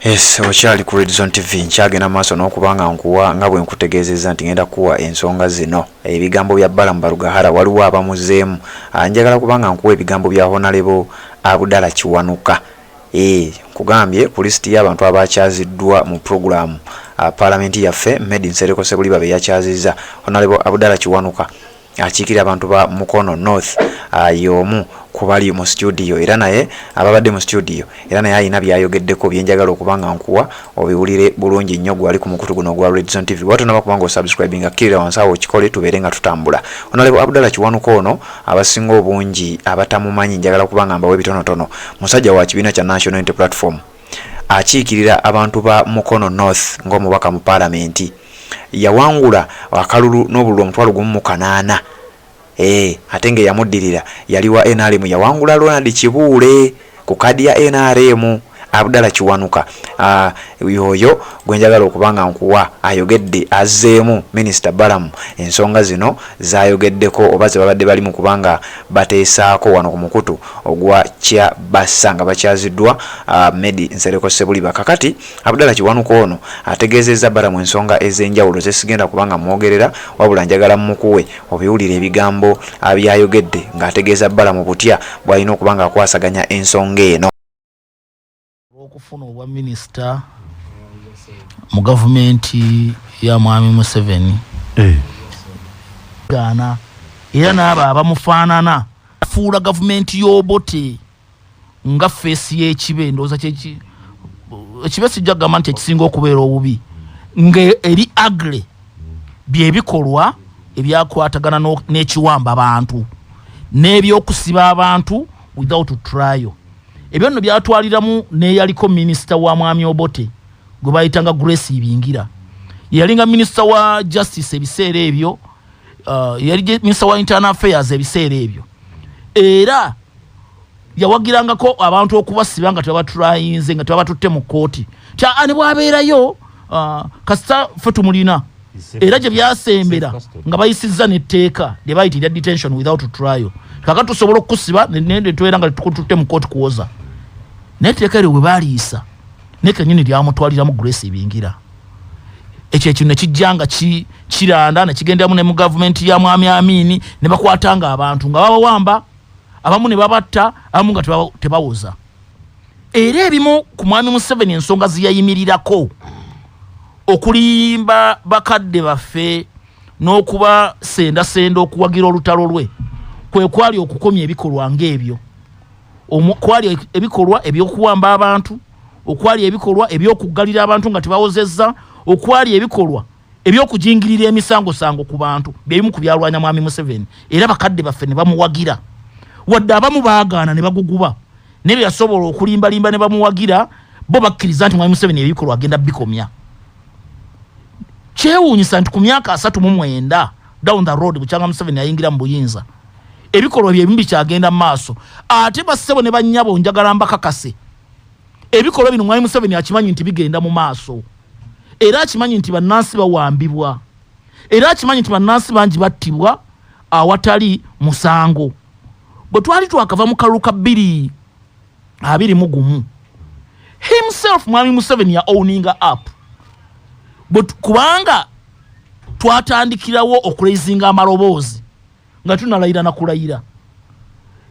Yes, okyali ku Redzone TV. Nkyagenda maaso n'okuba nga nkuwa, nga bwe nkutegeezezza nti ngenda kuwa ensonga zino, ebigambo bya Balaam Barugahara. Waliwo abamuzeemu. Njagala kuba nga nkuwa ebigambo bya Honorable Abdallah Kiwanuka. Nkugambye ku lisiti y'abantu abakyaziddwa mu puroguramu paalamenti yaffe Medi Nsereko Sebuliba be yakyazizza, Honorable Abdallah Kiwanuka akiikirira abantu ba Mukono North y'omu ku bali mu studio, era naye ababadde mu studio, era naye alina byayogeddeko byenjagala okuba nga nkuwa obiwulire bulungi nnyo. Gwali ku mukutu guno ogwa Redzone TV, watonaba kubanga osubscribinga, kkirira wansi awo okikole, tubeere nga tutambula. Honorable Abdallah Kiwanuka ono, abasinga obungi abatamumanyi, njagala kuba nga mbawa ebitonotono. Musajja wa kibiina kya National Unity Platform, akiikirira abantu ba Mukono North ng'omubaka mu paalamenti. Yawangula akalulu n'obululu 1,080. Ate nga eyamuddirira yali wa NRM, yawangula Ronald Kibuule ku kaadi ya NRM. Abdallah Kiwanuka yoyo gwenjagala okuba nga nkuwa ayogedde, azzeemu Minisita Balaam ensonga zino zayogeddeko oba ze babadde bali mu kubanga bateesaako wano ku mukutu ogwa Kyabassa nga bakyaziddwa Medi Nsereko Sebuliba. Kakati Abdallah Kiwanuka ono ategeezezza Balaam ensonga ez'enjawulo zesigenda kubanga mwogerera, wabula njagala mukuwe obiwulire ebigambo byayogedde ng'ategeeza Balaam butya bw'alina okuba nga akwasaganya ensonga eno. Olwokufuna obwa minisita mu gavumenti ya Mwami Museveni gaana, era n'abo abamufaanana fuula gavumenti y'Obote nga face y'ekibe. Ndowooza kyeki ekibe, sijja kugamba nti ekisinga okubeera obubi nga eri ugly, byebikolwa ebyakwatagana n'ekiwamba bantu n'ebyokusiba abantu without trial. Ebyo nno byatwaliramu n'eyaliko minisita wa Mwami Obote gwe bayitanga Grace Ibingira. Yalinga minisita wa justice ebiseera ebyo, yali minisita wa internal affairs ebiseera ebyo, era yawagirangako abantu okubasiba nga tebabaturayinze, nga tebabatutte mu kooti. Kya ne bwabeerayo, kasita ffe tumulina. Era gye byasembera nga bayisizza n'etteeka lye bayita erya detention without trial. Kaka tusobola okukusiba ne tubeera nga tetukututte mu kooti kuwoza. Naye etteeka eryo bwe baaliyisa, naye kenyini lyamutwaliramu Grace Ibingira. Ekyo ekintu nekijja nga kiranda nekigenderamu ne mu gavumenti ya Mwami Amini, ne bakwatanga abantu nga babawamba, abamu ne babatta, abamu nga tebawoza. Era ebimu ku Mwami Museveni ensonga ziyayimirirako okulimba bakadde baffe n'okubasendasenda okuwagira olutalo lwe kwe kwali okukomya ebikolwa ng'ebyo. Kwali ebikolwa ebyokuwamba abantu, okwali ebikolwa ebyokuggalira abantu nga tebawozezza, okwali ebikolwa ebyokujingirira emisangosango ku bantu. Byebimu ku byalwanya Mwami Museveni, era bakadde baffe ne bamuwagira, wadde abamu baagaana ne baguguba, naye bye yasobola okulimbalimba ne bamuwagira. Bo bakkiriza nti Mwami Museveni ebikolwa agenda bikomya. Kyewuunyisa nti ku myaka 39 down the road, bukyanga Museveni ayingira mu buyinza, ebikolwa byebimu bikyagenda mu maaso. Ate bassebo ne bannyabo, njagala mbakakase, ebikolwa bino Mwami Museveni akimanyi nti bigenda mu maaso, era akimanyi nti bannansi bawambibwa, era akimanyi nti bannansi bangi battibwa awatali musango. Bwe twali twakava mu kalulu ka 2021, himself Mwami Museveni ya owninga up. Kubanga twatandikirawo okuraisinga amaloboozi nga tunalayira nakulayira,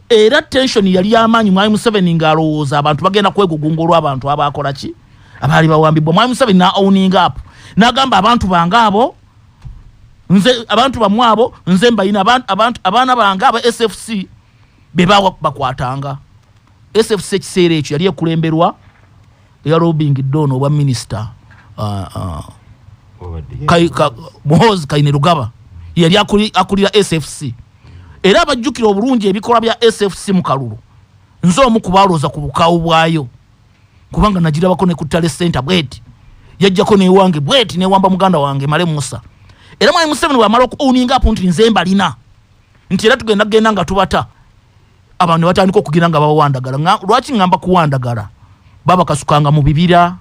era tension yali amaanyi. Mwami Museveni ng'alowooza abantu bagenda kwegugunga olw'abantu abakola ki, abaali bawambibwa. Mwami Museveni na owning up n'agamba, "Abantu bange abo, nze abantu bamwe abo nze mbayina, abaana bange aba SFC be bakwatanga." SFC ekiseera ekyo yali ekulemberwa eyalobingidde ono obwa minisita Muhoozi Kainerugaba, yali akulira SFC. Era abajjukira obulungi ebikolwa bya SFC mu kalulu, nze omu kubalooza ku bukawu bwayo, kubanga nagirabako ne ku tally center bweti, yajjako newange bweti newamba muganda wange Male Musa. Era Mwami Museveni bwamala oku owninga up nti nze mbalina, nti era tugenda genda nga tubata abantu, ne batandika okugenda nga babawandagala. Lwaki ŋŋamba kuwandagala? Babakasukanga mu bibira,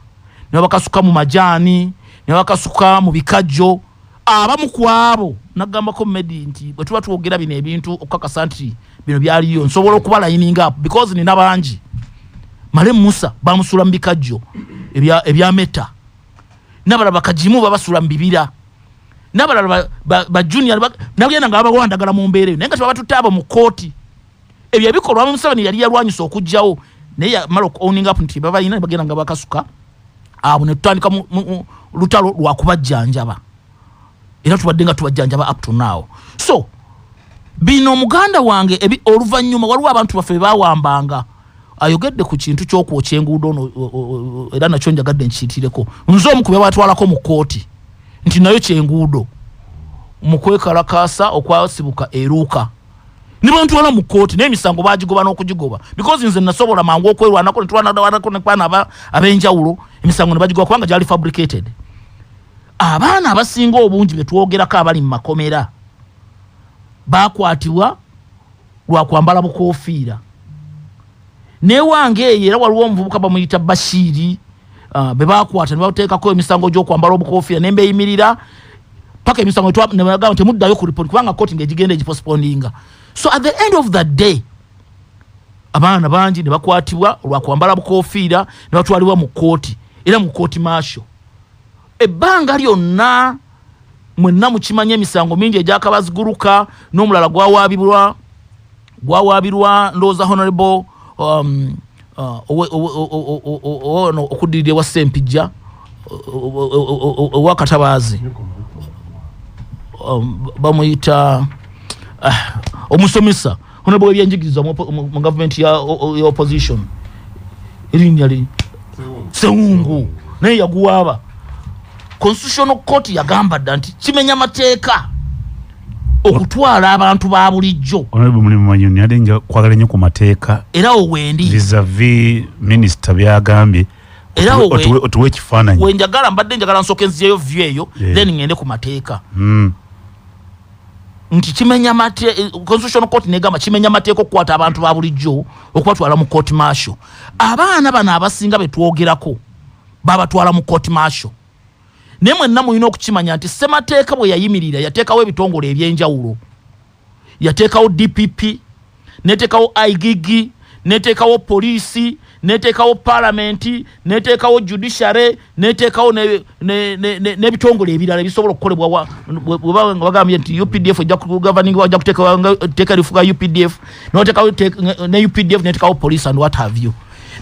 ne babakasuka mu majaani, ne babakasuka mu bikajjo. Abamu ku abo nagambako Medi nti bwe tuba twogera bino ebintu okukakasa nti bino byaliyo, nsobola okuba lining up because nina bangi. Male Musa bamusuula mu bikajjo. Ebya Meta, n'abalala bakagimu babasula mu bibira, n'abalala ba junior nagenda nga babawandagala mu mbeera eyo, naye nga tebabatutte abo mu kooti. Ebyo ebikolwa Museveni yali yalwanyisa okugjawo, naye yamala owning up nti babalina, ne bagenda nga bakasuka abo, ne tutandika mu lutalo lwakubajjanjaba, era tubadde nga tubajjanjaba up to now. So bino, muganda wange, oluvannyuma waliwo abantu baffe bawambanga. Ayogedde ku kintu ky'okwokya enguudo ono, era nakyo njagadde nkiyitireko. Nze omu ku bebatwalako mu kooti nti nayo kyenguudo mu kwekalakaasa okwasibuka eruuka, ne bantwala mu kooti, n'emisango bagigoba n'okugigoba, because nze nasobola mangu okwerwanako, netulwanako nekwana ab'enjawulo, emisango ne bagigoba kubanga gyali fabricated. Abaana abasinga obungi betwogerako abali mu makomera bakwatibwa lwakwambala bukofiira. Newange eyo era waliwo omuvubuka bamuyita Bashiiri, bebakwata ne bateekako emisango gy'okwambala obukofiira, nembeyimirira paka emisango nebagamba temuddayo ku report, kubanga kooti ng'egigenda egipostponinga. So at the end of the day, abaana bangi ne bakwatibwa lwakwambala bukofiira, ne batwalibwa mu kooti, era mu kooti martial ebbanga lyonna. Mwenna mukimanya, emisango mingi egyakabaziguruka n'omulala gwawabirwa ndowooza honorable ono okuddirira ewa Sempijja, owakatabaazi, bamuyita omusomesa honorable w'ebyenjigiriza mu gavumenti ya opposition, erinnya li Sewungu, naye yaguwaaba. Constitutional Court yagamba dda nti kimenya mateeka okutwala abantu ba bulijjo. Honorable Mulimu Manyoni, ate nja kwagala nnyo ku mateeka. Era awo wendi. Vis-a-vis minisita byagambye. Era awo otuwe ekifaananyi. Wenjagala, mbadde njagala nsooka enziyeyo view eyo, then ngende ku mateeka. Nti kimenya Constitutional Court negamba kimenya mateeka okukwata abantu ba bulijjo okubatwala mu court martial. Abaana bano abasinga betwogerako babatwala mu court martial, naye mwenna mulina okukimanya nti ssemateeka bwe yayimirira yateekawo ebitongole ebyenjawulo. Yateekawo DPP, neteekawo IGG, neteekawo poliisi, neteekawo palamenti, neteekawo judiciary, neteekawo n'ebitongole ebirala ebisobola okukolebwa. Bwe nga bagambye nti UPDF ejja kugoverning, wajja kuteekawo etteeka erifuga UPDF, noteekawo ne UPDF, neteekawo police and what have you.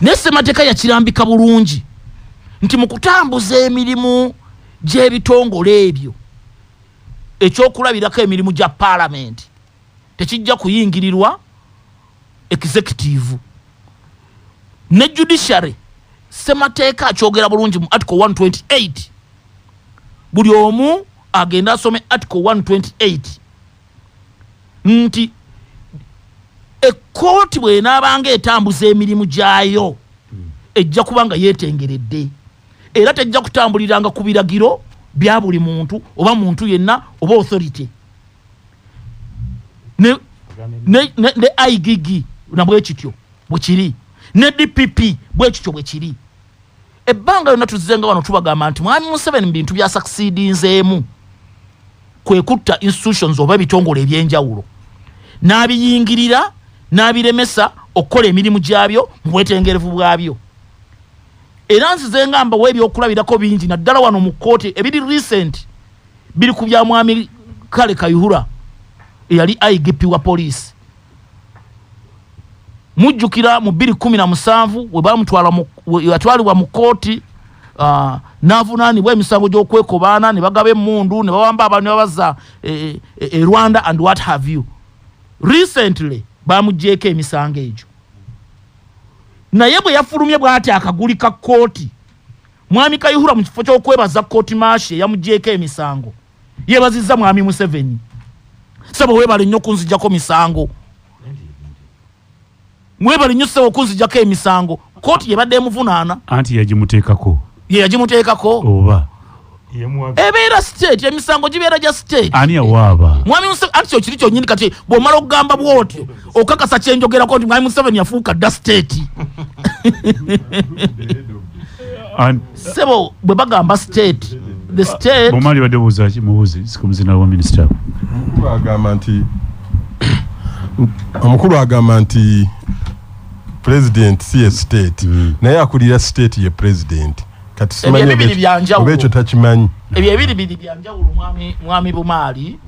Naye ssemateeka yakirambika bulungi nti mu kutambuza emirimu gy'ebitongole ebyo, ekyokulabirako emirimu gya palamenti, tekijja kuyingirirwa executive ne judiciary. Semateeka akyogera bulungi mu article 128. Buli omu agenda asome article 128, nti ekkooti bw'enaabanga etambuza emirimu gyayo ejja kuba nga yeetengeredde, era tejja kutambuliranga ku biragiro bya buli muntu oba muntu yenna oba authority. Ne IGG nabwe kityo bwe kiri, ne DPP bwe kityo bwe kiri. Ebbanga lyonna tuzzenga wano tubagamba nti mwami Museveni mu bintu byasucceedinzeemu kwe kutta institutions oba ebitongole ebyenjawulo, n'abiyingirira, n'abiremesa okukola emirimu gyabyo mu bwetengerevu bwabyo. Era nzize nga mbawa ebyokulabirako bingi, naddala wano mu kkooti ebiri recent biri ku bya mwami Kale Kayihura eyali IGP wa poliisi. Mujjukira mu 2017 we bamutwala yatwalibwa mu kkooti, n'avunaanibwa emisango gy'okwekobaana, ne bagaba emmundu, ne bawamba abantu, ne babaza e Rwanda and what have you. Recently bamuggyeeko emisango egyo, naye bwe yafulumye bw'ati akaguli ka kkooti, mwami Kayihura mu kifo ky'okwebaza kooti martial eyamuggyeko emisango, yeebazizza mwami Museveni: "Sebo, weebale nnyo okunzijjako misango, mwebale nnyo ssebo okunzijjako emisango." Kooti yebadde emuvunaana. Anti yagimuteekako. Ye yagimuteekako. Oba Ebeera state, emisango gibeera gya state. Ani yawaaba? Mwami Museveni. Anti kyo kiri kyonyini. Kati bw'omala okugamba bw'otyo, okakasa kyenjogerako nti mwami Museveni yafuuka dda state. Sebo, bwe bagamba state, the state. Bwomali badde buuza ki? Mubuuzi sikumuzina wa minisita. Omukulu agamba nti president si ye state, naye akulira state ye president. Kati simanyi Ebyo ebibiri oba bya njawulo. Oba ekyo takimanyi. Ebyo ebiri biri byanjawulo, mwami Bumaali.